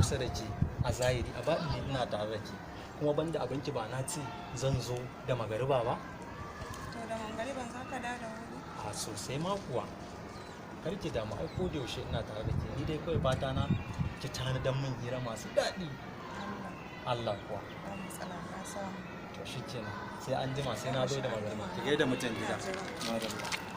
kusa da ke a zahiri, a baɗini ina tare da ke. Kuma banda abinki, ba na ce zan zo da magariba ba? To, da mangariban za ka da wuri? A sosai ma kuwa. Kar ki damu, ai ko da yaushe ina tare da ke. Ni dai kawai fata na ki tanadar min hira masu daɗi. Allah. Allah kuwa. Ba matsala, na samu. To shikenan, sai an jima, sai na zo da magariba. Ki gaida mutan gida. Madalla.